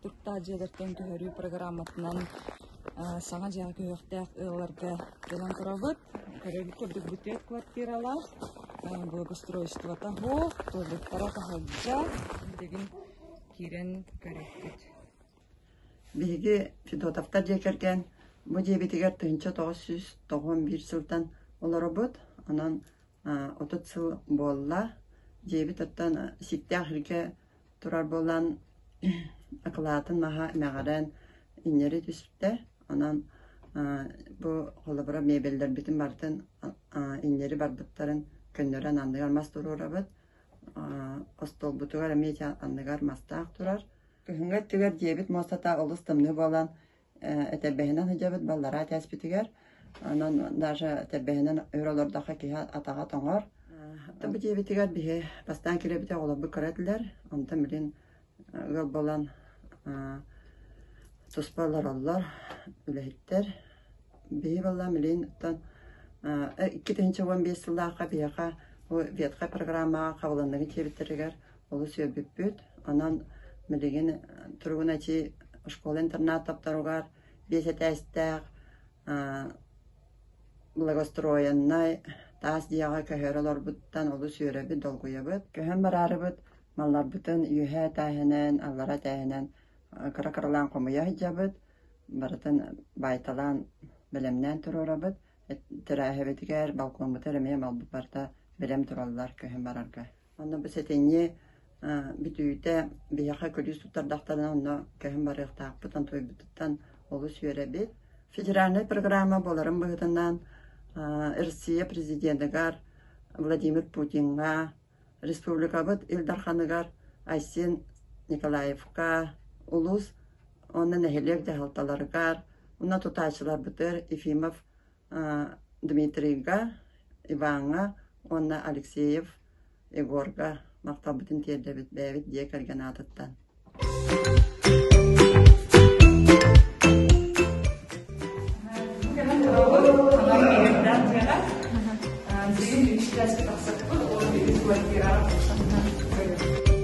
туруктаах дьиэлэртэн көһөрүү программатынан саҥа дьиэҕэ көһүөхтээх ыалларга кэлэн турабыт. Көрөргүт курдук бүтүөт квартиралаах, благоустройствота суох, туалеттара таһырдьа. Билигин киирэн көрүөхпүт. Биһиги Федотовтар дьиэ кэргэн бу дьиэбитигэр 1991 сылтан олоробут. Онон 30 сыл буолла. Дьиэбит оттон сииктээх сиргэ турар буолан акылаатын маһа эмэҕирэн иҥнэри түстэ. Онон бу холобура мебеллэрбитин барытын иҥнэри барбыттарын көннөрөн анныгар мас туруорабыт. Остуолбутугар эмиэ анныгар мастаах турар. Кыһыҥҥы өттүгэр дьиэбит муостата олус тымныы буолан этэрбэһинэн сылдьабыт баллараа этээспитигэр. Онон даже этэрбэһинэн өр олордоххо киһи атаҕа тоҥор. Бу дьиэбитигэр биһи бастаан киирэрбитигэр оҕолорбут кыра этилэр. Онтон билин ыал буолан туспа олороллор үлэһиттэр. Биһи буоллаан билигин оттон 2015 сыллаахха биһиэхэ бу ветхай программаҕа хабылынныгын дьиэбиттэригэр олус үөрбүппүт. Онон билигин туругун эчи школа-интернат топторугар биэс этээстээх благоустроеннай таас дьиэҕэ көһөрө олорбуттан олус үөрэбит, долгуйабыт. Көһөн бараарыбыт малларбытын үөһээ этээһинэн, аллара этээһинэн кыра-кыралаан хомуйа сылдьабыт, барытын баайталаан бэлэмнээн туруорабыт. Тэрээһэбитигэр, балкоммутугар эмиэ малбыт барыта бэлэм тураллар көһөн барарга. Онно бу сэтинньи бүтүүтэ биһиэхэ күлүүс туттардахтарына онно көһөн барыахтаахпыт, онтуйбутуттан олус үөрэбит. Федеральнай программа буоларын быһыытынан Россия президенигэр Владимир Путиҥҥа, республикабыт Ил Дарханыгар Айсен Николаевка, улуус уонна нэһилиэк дьаһалталарыгар, уонна тутааччыларбытыгар Ефимов Дмитрийга, Иваҥҥа уонна Алексеев Егорга махталбытын тиэрдэбит бэйэбит дьиэ кэргэн аатыттан. Бүгүн үс тахсыппыт, ол үс квартираҕа тахсан көрүөхпүт.